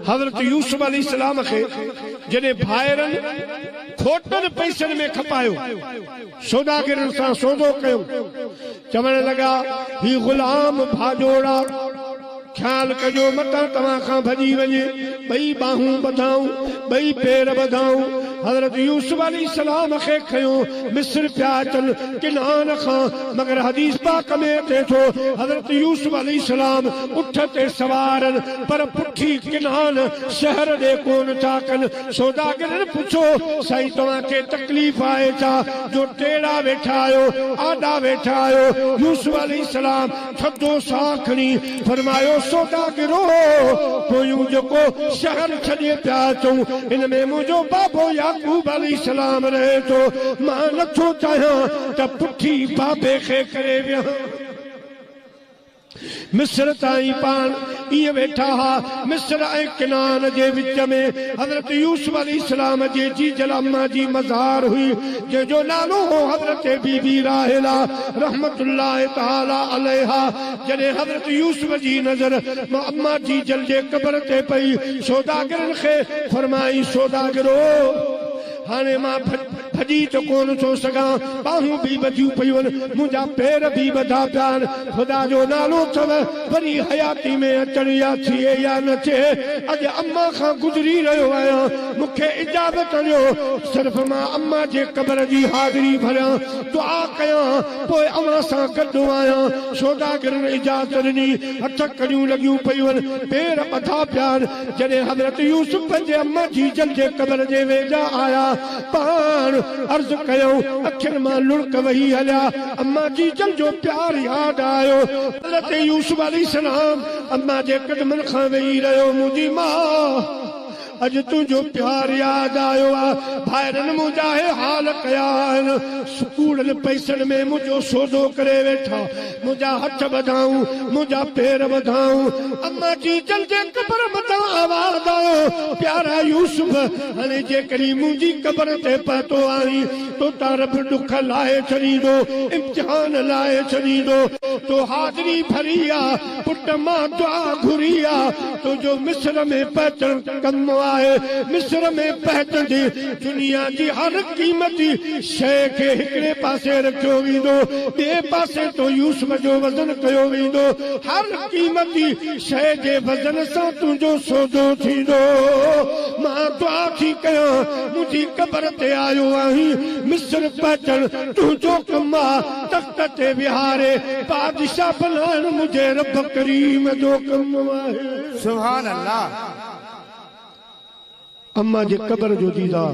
حضرت يوسف عليه السلام کي جڏهن ڀائرن کوٽن پئسن ۾ کپايو، سوداگرن سان سودو ڪيو، چوڻ لڳا، هي غلام ڀاڄوڙا، خيال ڪجو متان توهان کان ڀڄي وڃي، ٻئي ٻانهون ٻڌائون، ٻئي پير ٻڌائون. حضرت يوسف عليه السلام کي کنيو مصر پيا اچن، ڪنعان کان، مگر حديث پاڪ ۾ اچي ٿو، حضرت يوسف عليه السلام اٺ تي سوار آهن، پر پٺي ڪنعان شهر ڏي ڪونه ٿا ڪن. سوداگرن پڇيو، سائين توهان کي تڪليف آهي ڇا، جو ٽيڙا ويٺا آهيو، آڏا ويٺا آهيو؟ يوسف عليه السلام ٿڌو ساهه کڻي فرمايو، سوداگرو! پويون جيڪو شهر ڇڏي پيا اچون، ان ۾ منهنجو بابو يعقوب عليه السلام رهي ٿو، مان نٿو چاهيان ته پٺي بابي کي ڪري ويهان. مصر تائين پاڻ ائين ويٺا ها. مصر ۽ ڪنعان جي وچ ۾ حضرت يوسف عليه السلام جي جيجل اما جي مزار هئي، جنهن جو نالو هو حضرت بي بي راحيله رحمة الله تعالٰي عليها. جڏهن حضرت يوسف جي نظر اما جيجل جي قبر تي پئي، سوداگرن کي فرمائين، سوداگرو! هاڻي مان ڀڄي ته ڪونه ٿو سگهان، ٻانهون به ٻڌيون پيون آهن، منهنجا پير به ٻڌا پيا آهن، خدا جو نالو اٿو، وري حياتي ۾ اچڻ يا ٿئي يا نه ٿئي، اڄ امان کان گذري رهيو آهيان، مون کي اجازت ڏيو، صرف مان امان جي قبر جي حاضري ڀريان، دعا ڪيان، پوء اوهان سان گڏ آهيان. سوداگرن اجازت ڏني، هٿ ڪڙيون لڳيون پيون آهن، پير ٻڌا پيا آهن، جڏهن حضرت يوسف پنهنجي اما جيجل جي قبر جي ويجها آيا، پاڻ عرض ڪيائون، اکين مان لڙڪ وهي هليا، اما جيجل جو پيار ياد آيو. حضرت يوسف عليه السلام اما جي قدمن کان ويهي رهيو، منهنجي ماء! اڄ تنهنجو پيار ياد آيو آ، ڀائرن منهنجا هي حال ڪيا آهن، ڪوڙن پئسن ۾ منهنجو سودو ڪري ويٺا. منهنجا هٿ ٻڌائون، منهنجا پير ٻڌائون. اما جيجل جي قبر مٿان آواز آيو، پيارا يوسف! هاڻي جيڪڏهن منهنجي قبر تي پهتو آهين، تو تان رب ڏک لاهي ڇڏيندو، امتحان لاهي ڇڏيندو. تو حاضري ڀري آ، پٽ مان دعا گهري آ، تنهنجو مصر ۾ پهچڻ ڪم آهي. مصر ۾ پهچندي دنيا جي هر قيمتي شيء کي هڪڙي پاسي رکيو ويندو، ٻئي پاسي تو يوسف جو وزن ڪيو ويندو، هر قيمتي شيء جي وزن سان تنهنجو سودو ٿيندو. مان دعا ٿي ڪيان، منهنجي قبر تي آيو آهين، مصر پهچڻ تنهنجو ڪم آ، تخت تي ويهاري بادشاهه بنائڻ منهنجي رب ڪريم جو ڪم آهي. سبحان الله. اما جي قبر جو ديدار.